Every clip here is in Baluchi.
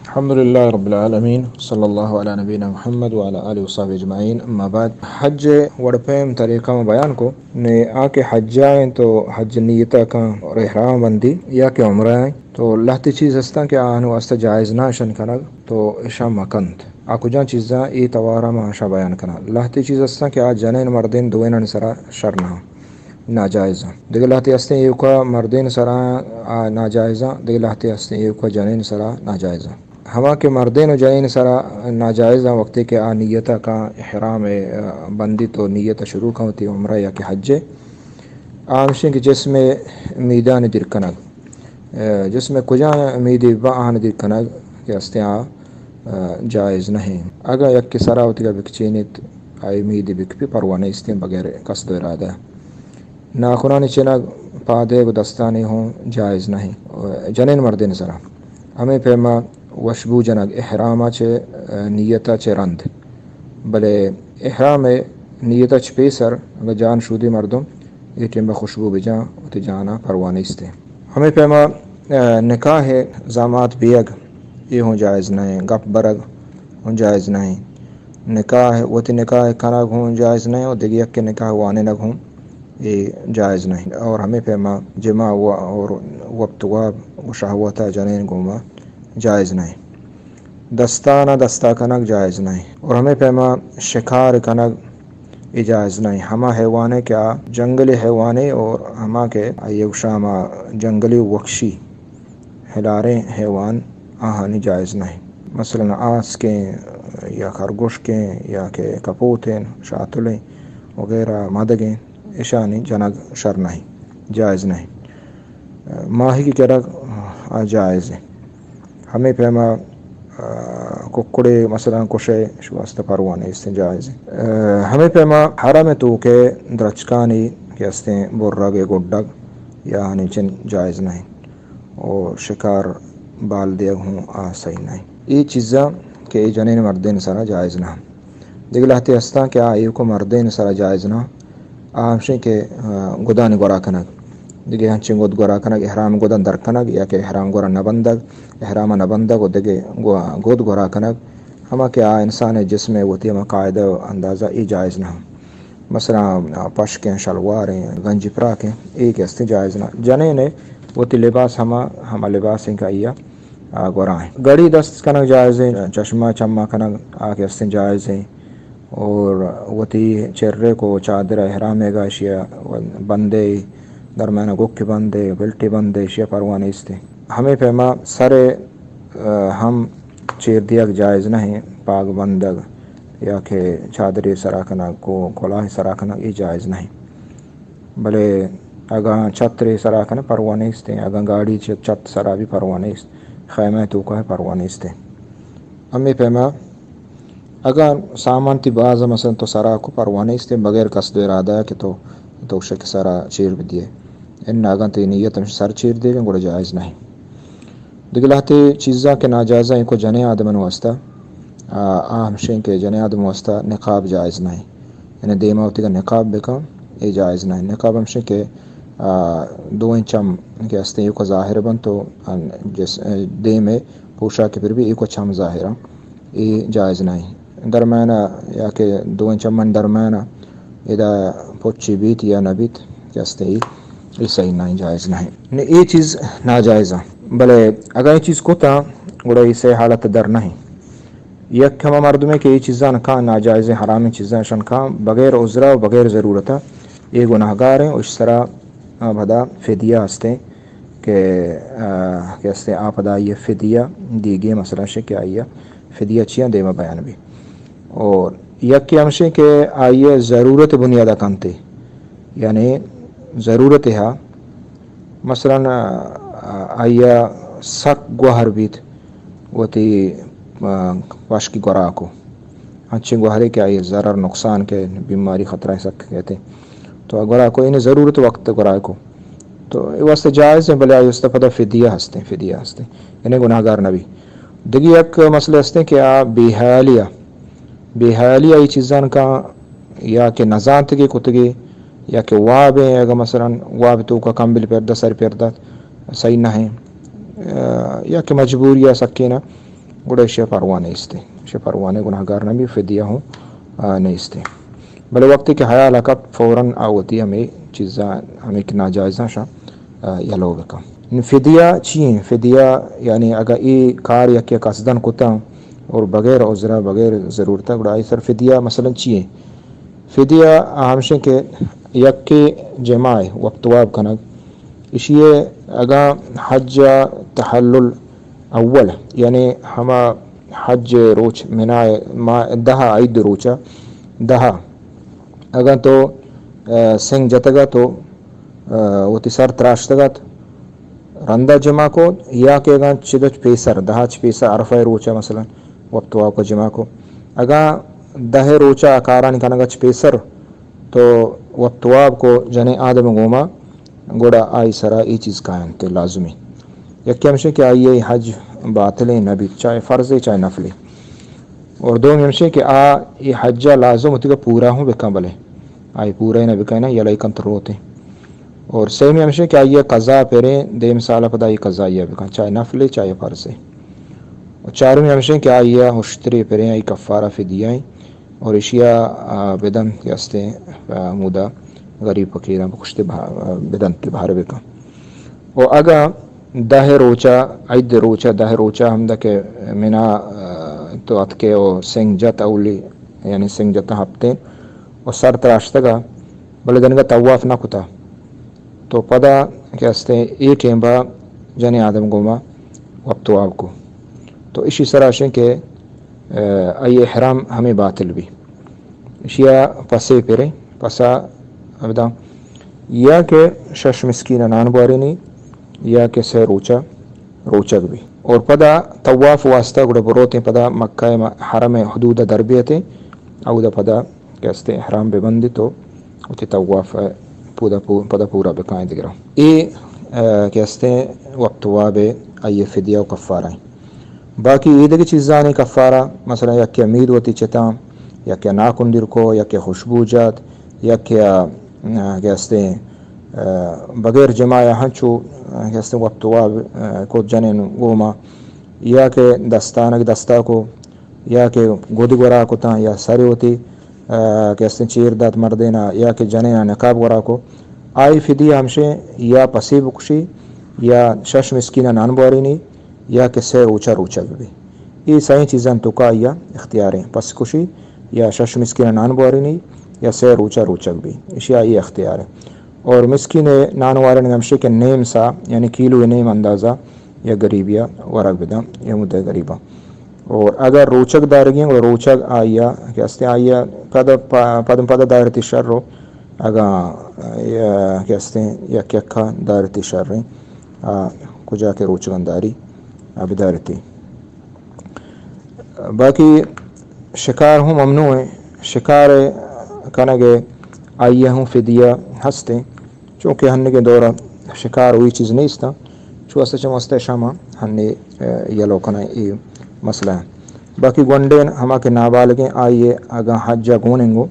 الحمدللہ رب العالمین، صلی اللہ علی نبینا محمد وعلی آلہ وصحبہ اجمعین، اما بعد۔ حج وڑ پیم طریقہ ما بیان کو، نے آ کہ حجا انت و حج نیتا کن اور احرام بندی یا کہ عمرہ انت، تو لہتے چیز ہستاں کہ آہن واسطہ جائز نہ اشن کنگ، تو اشاں مکنت۔ آ کجاں چیزاں؟ اے توارا ما اشاں بیان کناں۔ لہتے چیز ہستاں کہ آ جنین مردین دوینانی سرا شر نہ، ناجائز انت۔ دگہ لہتے ہستیں ایوکا مردین سرا آ ناجائز انت، دگہ لہتے ہستیں ایوکا جنین سرا ناجائز انت۔ ہما کہ مردین و جنین سرا ناجائز انت، وقتی کہ آ نیتا کن احرام بندی تو نیت شروع کن وتی عمرہ یا کہ حج، آ ہمشیں کہ جسم میدان دیر کنگ، جسم کجا میدی با آہن دیر کنگ کہ ہستیں آ جائز نہیں۔ اگاں یکے سرا وتیگا بکچینیت، آئی میدی بکپی، پرواہ نیستیں بغیر قصد و ارادہ۔ ناخنانی چنگ، پادیگ و دستانی ہوں جائز نہیں جنین مردین سرا۔ ہمیں پیما وشبو جنگ احراما چہ، نیتا چہ رند، بلے احرام نیتا چہ پیسر اگاں جان شودی مردم اے ٹیمبا خوشبو بجاں، وتی جانا پرواہ نیستیں۔ ہمیں پیما، نکاح زامات بیگ، اے ہوں جائز نہیں، گپ برگ ہوں جائز نہیں۔ نکاح، وتی نکاح کنگ ہوں جائز نہیں اور دگہ یکے نکاح وانینگ ہوں اے جائز نہیں۔ اور ہمیں پیما جماع و، اور وقت واب و شہوتا جنین گوما جائز نہیں۔ دستانا دستا کنگ جائز نہیں۔ اور ہمیں پیما شکار کنگ اے جائز نہیں۔ ہما حیوانے کہ آ جنگلی حیوانے اور ہما کہ آئی گوشاں ہما جنگلی وحشی ہلاریں حیوان، آہانی جائز نہیں۔ مثلاً آسکیں یا خرگوشکیں یا کہ کپوتیں، شاتلیں وغیرہ مدگیں، اشانی جنگ شر نہیں، جائز نہیں۔ ماہیگی کرگ آ جائز ہیں۔ ہمیں پیما، ککڑے مثلاً کشے، شو واسطہ پرواہ نیستیں، جائز ہیں۔ ہمیں پیما حرم توکے درچکانی کہ ہستیں برگ گڈگ یا ہنی چن جائز نہیں۔ و شکار بال دیگ ہوں آ صحیح نہیں۔ اے چیزاں کہ اے جنین مردین سرا جائز نہ۔ دگہ لہتے ہستاں کہ آ ایوکو مردین سرا جائز نہ۔ آ ہمشیں کہ، گدانی گورا کنگ۔ دگہ ہنچیں گد گورا کنگ، احرام گدان در کنگ یا کہ احرام گورا نہ بندگ، احرام نہ بندگ و دگہ گو-، گد گورا کنگ۔ ہما کہ آ انسان جسم وتی ہما قاعدہ و اندازہ اے جائز نہ۔ مثلاً پشکیں، شلواریں، گنجی پراکیں، اے کہ ہستیں جائز نہ۔ جنین وتی لباس ہما، ہما لباس ہیں کہ آئی گورا ہیں۔ گڑی دست کنگ جائز ہیں، چشمہ چما کنگ آ کہ ہستیں جائز ہیں۔ اور وتی چرے کو چادر احرام گا اشیا بندے، درمیان گوک بندے، بلٹی بندے، اشیا پرواہ نیستیں۔ ہمیں پیما سر ہم چیر دیگ جائز نہیں، پاگ بندگ یا کہ چادرے سرا کنگ کو کلاہ سرا کنگ، اے جائز نہیں۔ بلے اگاں چھترے سرا کنگ پرواہ نیستیں، اگاں گاڑی چہ چھت سرا بھی پرواہ نیست، خیمہ توکا پرواہ نیستیں۔ ہمیں پیما اگاں سامان تی باز مثلاً تو سرا کو پرواہ نیستیں، بغیر قصد و ارادہ کہ تو، تو شک سرا چیر بدیے۔ ان اگاں تی نیت ہمش سر چیر دیگن گڑا جائز نہیں۔ دگہ لہتے چیزاں کہ ناجائزاں، ایوکو جنین آدمن واسطہ، آ، آ ہمشیں کہ جنین آدم واسطہ نقاب جائز نہیں۔ یعنی دیما وتیگا نقاب بکن، اے جائز نہیں۔ نقاب ہمشیں کہ، آ، دوئیں چم کہ ہستیں ایوکو ظاہر بنت تو، آ، جس، آ، دیم پوشاک پر بھی ایوکو چم ظاہر ہیں، اے جائز نہیں۔ درمیانا یا کہ دوئیں چمن درمیانا ادا پچی بیت یا نہ بیت، کہ ہستیں اے، اے صحیح نہیں، جائز نہیں۔ نی اے چیز ناجائز ہیں۔ بلے اگاں اے چیز کتا، گڑا اے سے حالت در نہیں۔ یک ہما مردمے کہ اے چیزاں کاں، ناجائزیں حرامیں چیزاں شن کاں، بغیر عذرا و بغیر ضرورتا، اے گناہگار ہیں و اش سرا، آ، پدا فدیہ ہستیں کہ، آ، کہ ہستیں آ پدا آئی فدیہ دیگے، مثلاً شے کہ آئی فدیہ چیاں دیما بیان بھی۔ اور یکے ہمشیں کہ آئی ضرورت بنیادا کنتے، یعنی ضرورت ہا، مثلاً، آ، آئی سک گوہر بیت وتی، آ، پشکی گوراکو، انچیں گوہرے کہ آئی ضرر نقصان کہ بیماری خطرہ سک کہتے، تو گوراکو انہیں ضرورت وقت گوراکو، تو اے واسطہ جائز ہیں، بلے آئی واسطہ پدا فدیہ ہستیں، فدیہ ہستیں، یعنی گناہگار نبی۔ دگہ یک مسئلہ ہستیں کہ آ بے حیالی آ، بے حیالی آئی چیزان کاں یا کہ نزانتگے کتگے یا کہ وابیں، اگہ مثلاً واب توکا کمبل پر دہ سر پر دات صحیح نہ ہیں، آ، یا کہ مجبوری آ سکینا گڑا ایشی ءَ پرواہ نیست، ایشی ءَ پرواہ نے، گناہگار نہ بی، فدیہ ہوں، آ، نیست۔ بلے وقتی کہ حیال ءَ کپت، فوراً آ وتی ہمے چیزاں، ہمے کہ ناجائزاں شاں، آ، یلو بکن۔ نوں فدیہ چی ایں؟ فدیہ یعنی اگاں اے کار یکے قصداً کتاں اور بغیر عذرا، بغیر ضرورتا، گڑا آئی سر فدیہ مثلاً چی ایں؟ فدیہ ہمشیں کہ یکے جماع وقت واب کنگ، ایشی ءَ اگاں حج ءِ تحلل اول، یعنی ہما حج ءِ روچ، منی ءِ ماہ دہ ءَ، عید ءِ روچ ءَ دہ ءَ، اگاں تو، آ، سنگ جتگ ءَ تو، آ، وتی سر تراشتگ ات، رندا جماع کو، یا کہ اگاں چد ءَ چہ پیسر، دہ ءَ چہ پیسر، عرفہ ءِ روچ ءَ مثلاً وقت واب کو، جماع کو۔ اگاں دہ ءِ روچ ءَ کارانی کنگ ءَ چہ پیسر تو وقت واب کو جنیں آدم ءِ گوما، گڑا آئی سرا اے چیز کاینت لازمی۔ یکے ہمشیں کہ آئی ءِ حج باطلیں نہ بیت، چاہے فرضے چاہے نفلے۔ اور دومی ہمشیں کہ آ اے حج ءَ لازم وتیگا پورا ہوں بکن، بلے آئی پورا نہ بکن، یلہ کنت روت۔ اور سیمی ہمشیں کہ آئی ءَ قضا پریں، دیم سال ءَ پدا آئی قضا ءَ بکن، چاہے نفلے چاہے فرضے۔ اور چارمی ہمشیں کہ آئی ءَ ہشترے پریں، آئی کفارہ فدیہ ایں۔ اور ایشی ءَ، آ، بدنت کہ استیں، آ، مودا غریب فقیراں بکشتے بہ-، آ، بدنت بہر بکن۔ و اگاں دہ ءِ روچ ءَ، عید ءِ روچ ءَ، دہ ءِ روچ ءَ ہمدا کہ منی، آ، تو اتکے و سنگ جت اولی، یعنی سنگ جت ہپتیں و سر تراشتگ ءَ، بلے دنگا طواف نہ کتا، تو پدا کہ استیں اے ٹیم با جنیں آدم گوما وقت واب کو، تو ایشی سرا شیں کہ، آ، آئی احرام ہمے باطل بی۔ ایشی ءَ پسے پریں، پسا ابدا یا کہ شش مسکین ءَ نان بوارینی، یا کہ سہ روچ ءَ روچگ بی۔ اور پدا طواف واسطہ گڑا بروتیں، پدا مکہ ءِ م-، حرم ءِ حدود ءَ در بیتیں، اودا پدا کہ استیں احرام ببندیت و وتی طواف ءَ پودا پو-، پدا پورا بکائیں دگراں۔ اے، آ، کہ استیں وقت واب ءِ آئی ءِ فدیہ و کفارہ ایں۔ باقی اے دگہ چیزانی کفارہ، مثلاً یکے مید وتی چتاں، یکے ناکن دیر کو، یکے خوشبو جات، یکے، آ، کہ استیں، آ، بغیر جماع ءَ ہنچو، آ، کہ استیں وقت واب، آ، کو جنین گوما، یا کہ دستانک دستا کو، یا کہ گد گورا کتاں، یا سر وتی، آ، کہ استیں چیر دات مردینا، یا کہ جنینا نقاب گورا کو، آئی فدیہ ہمشیں یا پسے بکشی، یا شش مسکین ءَ نان بوارینی، یا کہ سہ روچ ءَ روچگ بی۔ اے سئیں چیزاں توکا آئی ءَ اختیار ایں، پس کشی یا شش مسکین ءَ نان بوارینی یا سہ روچ ءَ روچگ بی، ایشی ءَ آئی اختیار ایں۔ اور مسکین ءِ نان وارینگ ہمشی کہ نیم سا، یعنی کیلو ءِ نیم اندازہ یا غریبی ءَ ورگ بداں، یا مدے غریباں۔ اور اگر روچگ دارگی ایں، گڑا روچگ آئی ءَ کہ استیں آئی ءَ پد، پ-، پد، پد دارتی شر رو، اگاں، آ، کہ استیں یک یکا دارتی شر ایں، آ، کجا کہ روچگاں داری، آ، بدارتی۔ باقی شکار ہوں ممنوع ایں، شکار کنگ ءِ آئی ءَ ہوں فدیہ ہست ایں، چونکہ ہنگیں دور ءَ شکار وہی چیز نیست ایں، چو است چم است شما ہنی، آ، یلو کنائیں اے مسئلہ ایں۔ باقی گونڈین ہما کہ نابالغیں آئی ءَ اگاں حج ءَ گون انگو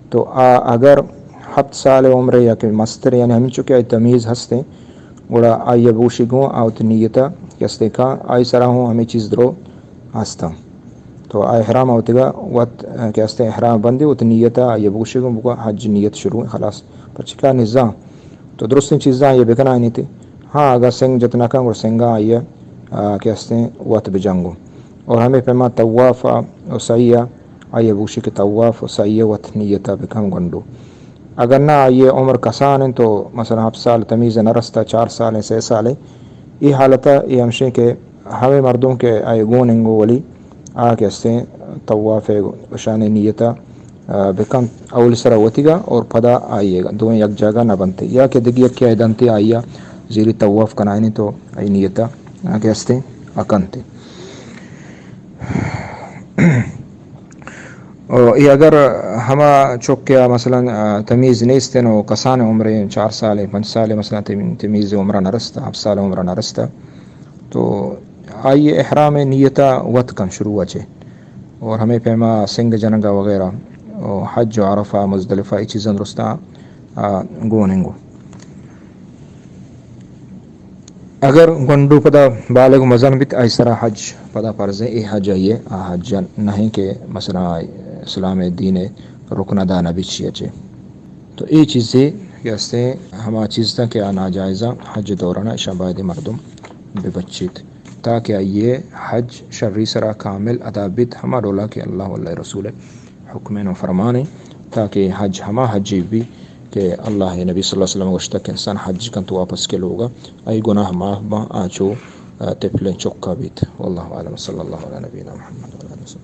تو آ اگر ہپت سال عمر یا کہ مستر، یعنی ہمینچو کہ آئی تمیز ہست ایں، گڑا آئی ءَ بگوشی گوں آ وتی نیت ءَ کہ استیں کاں آئی سرا ہوں ہمے چیز درو ہستاں۔ تو آ احرام ءَ وتیگا وت کہ استیں احرام بندی وتی نیت ءَ آئی ءَ بگوشی گوں بگو حج نیت شروع ایں خلاص۔ پرچکا نزاں تو درستیں چیزاں آئی ءَ بکنائینیتی۔ ہاں، اگاں سنگ جت نہ کن گڑا سنگاں آئی ءَ، آ، کہ استیں وت بجنگو۔ اور ہمے پیما طواف ءَ و سعی ءَ آئی ءَ بگوشی کہ طواف و سعی ءَ وت نیت ءَ بکن گونڈو۔ اگر نہ آئی ءِ عمر کسان انت تو مثلاً ہپت سال تمیز نہ رستہ، چار سال ایں، سہ سال ایں، اے حالت ءَ اے ہمشیں کہ ہمے مردم کہ آئی گون انگو ولی آ کہ استیں طواف ءِ اشانی نیت ءَ، آ، بکنت، اولی سرا وتیگا اور پدا آئی ءَ دوئیں یک جاگہ نہ بنت، یا کہ دگہ یکے آئی دنت آئی ءَ زیری طواف کنائینی تو آئی نیت ءَ، آ، کہ استیں اکنت۔ او اے اگر ہما چکے ءَ مثلاً، آ، تمیز نیست ایں و کسان عمرے چار سال ایں، پنچ سال ایں، مثلاً تمی-، تمیز عمرہ نہ رستہ، ہپت سال عمرہ نہ رستہ، تو آئی احرام ءِ نیت ءَ وت کن شروع ءَ چہ، اور ہمے پیما سنگ جنگ ءَ وغیرہ، و حج و عرفہ، مزدلفہ، اے چیزاں درستاں، آ، گون انگو۔ اگر گونڈو پدا بالغ مزن بیت، آئی سرا حج پدا فرض ایں۔ اے حج آئی ءِ آ حج نہ ایں کہ مثلاً آئی اسلام ءِ دین ءِ رکن ادا نہ بیت چیا چے۔ تو اے چیزے کہ استیں ہما چیز تاں کہ آ ناجائزاں حج دوران اشاں باید مردم بہ بچیت، تاکہ آئی ءِ حج شری سرا کامل ادا بیت، ہما ڈولا کہ اللہ و اللہ ءِ رسول ءِ حکمیں و فرمانیں، تاکہ حج ہما حجے بی کہ اللہ ءِ نبی صلی اللہ علیہ وسلم گوشتگ کہ انسان حج کنت واپس کے لوگا، آئی گناہ معاف باں، آ چو، آ، طفلیں چکا بیت۔ واللہ اعلم، صلی اللہ علی نبینا محمد و علی آلہ وسلم۔